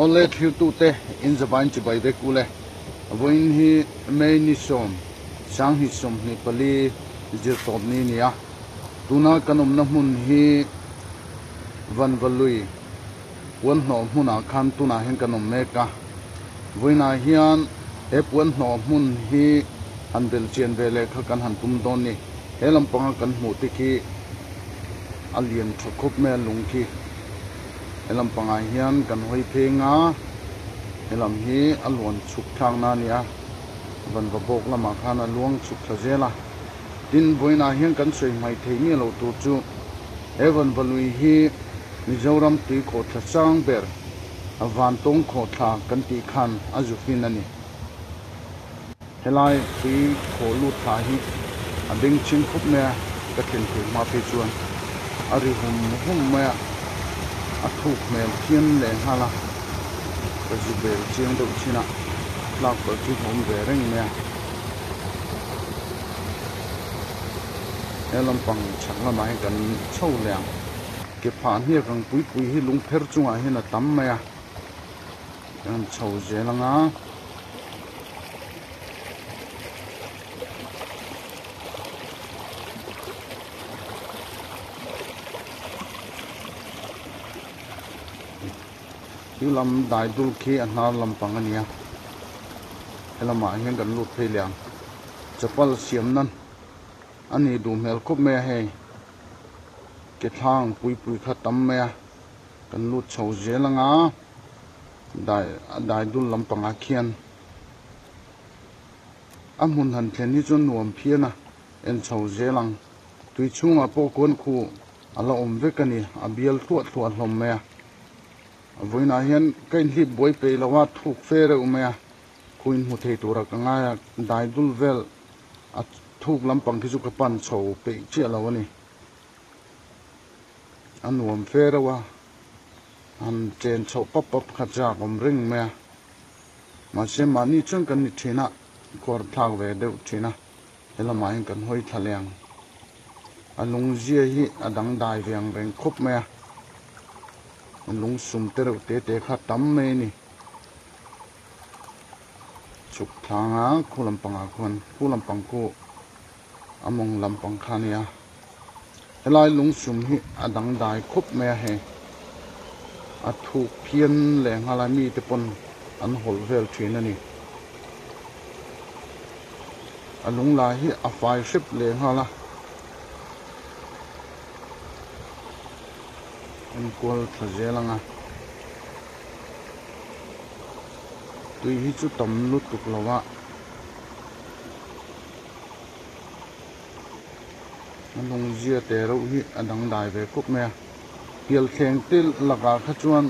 Awle thirtute in zavain chibai vek ule. Vawiin hi May ni sawm, Sanghnih 24 zirtawp ni a ni a. Tuna kan awmna hmun hi Vanvalui puanhnawh hmunah khan tunah hian kan awm mek a. Vawiinah hian he puanhnawh hmun hi han belchian ve leh kha kan han tum dawn ni. He lampanga kan hmuh te khi a lian tha khawp mai a lung khi. He lampangah hian kan hawi pheng a, he lam hi a luan chhuk thlakna a ni a, vanva bawk lamah khan a luang chhuk thla zel a. Tin, vawiinah hian kan sawi hmaih theih miah loh tur chu he vanva lui hi Mizoram tui khawhthla sang ber Vantawng khawhthla kan tih khan a zu fin a ni. Helai tui khawh lut thla hi a beng chhing khawp mai a, ka thlen theih hma phei chuan a ri hum hum mai a, a thuk hmel phian leh nghal a, ka zu bel chiang deuh thin a, tlak pawh chu a awm ve reng mai a. He lampang chhak lamah hian kan chho leh ang, ke phah hniak ang pui pui hi lungpher chungah hian a tam mai a, kan chho zel ang a. Chu lam dai dul khi a hnar lampang a nia helamah hian kan lut phei leh ang chapal siam nan a nih duh hmel khawp mai a hei ke thlang pui pui kha tam mai a kan lut chho zel ang a. Dai a dai dul lampangah khian a hmun han thlen hi chuan nuam phian a en chho zel ang. Tui chhungah pawh kuan khu a la awm vek a ni, a bial thluah thluah hlawm mai a. A vawiinah hian ka inhlip buai peih lo a, thuk fe reuh mai a, khu inhmu thei tura ka ngai a, dai dul vel a thuk lampang khi chu ka pan chho peih chiah lo a ni. A nuam fe reuh a. Han chen chhoh pap pap kha chak awm reng mai a, mahse mahni chuan kan ni thin a, kawr thlak ve deuh thin a, he lamah hian kan hawi thla leh ang. A lung zia hi a dangdai ve ang reng khawp mai a, a lung sum te reuh te te kha tam mai a ni. Chhuk thlang a khu lampangah khuan khu lampang khu a mawng lampang kha a nia. Helai lungsum hi a dangdai khawp mai a hei a thuk phian leh nghal a mite pawn an hawlh vel thin a ni. A lung lai hi a fai hrep leh nghal a enkual thla zel ang a tui hi chu tam lutuk lo a. A lungzia te reuh hi a dangdai ve khawp mai a pialthleng te lakah kha chuan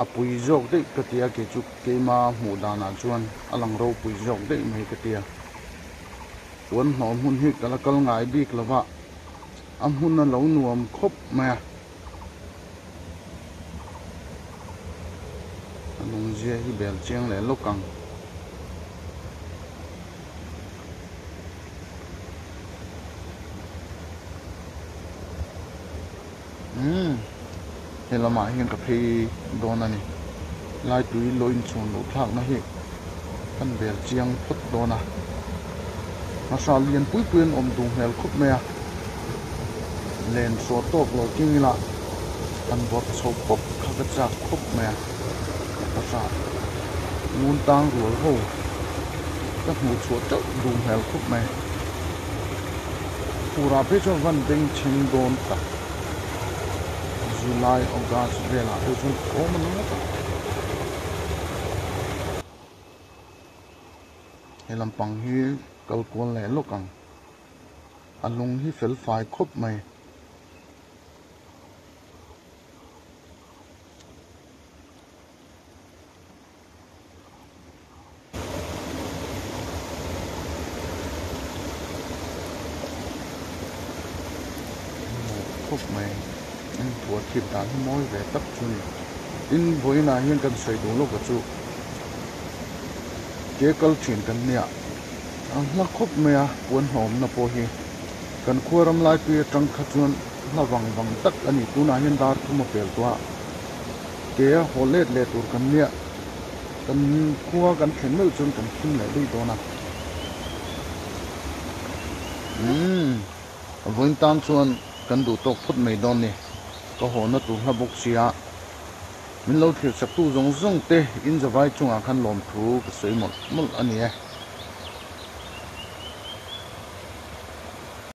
a pui zawk daih ka ti a kei chu keima hmuh danah chuan a lang ropui zawk daih mai ka ti a puan hnawh hmun hi ka la kal ngai bik lo va a hmun a lo nuam khawp mai a a lungzia hi bel chiang leh lawk ang. Umm he lamah hian ka phei dawn a ni lai tui lo inchhun loh thlakna hi kan bel chiang phawt dawn a hmasa lian pui pui an awm duh hmel khawp mai a len saw tawk lo king ila han vawrh chho pawp kha ka chak khawp mai a hmasa ngun tang rual ho ka hmuh chhuah teuh duh hmel khawp mai furah phei chuan van beng chheng dawn tak July August velah phei chuan thawm a na ngawt a he lampang hi kal kual leh lawk ang a lung hi fel fai khawp mai. Khawp mai an thuah thip dan hi mawi ve tak chu a ni tin vawiinah hian kan sawi duh lawk a chu ke kal thin kan nia a hla khawp mai a puan hlawmna pawh hi kan khua ram laipui atang kha chuan hla vang vang tak a ni tunah hian dar thum a pel tawh a. Ke a haw let leh tur kan nia. Kan khua kan thlen meuh chuan kan thim leh daih dawn a. Umm vawiin tan chuan kan duh tawk phawt mai dawn ni. Ka haw na tur hla bawk sia. Min lo thlir chak tu zawng zawng te in zavai chungah khan lawmthu ka sawi mawlh mawlh a ni e.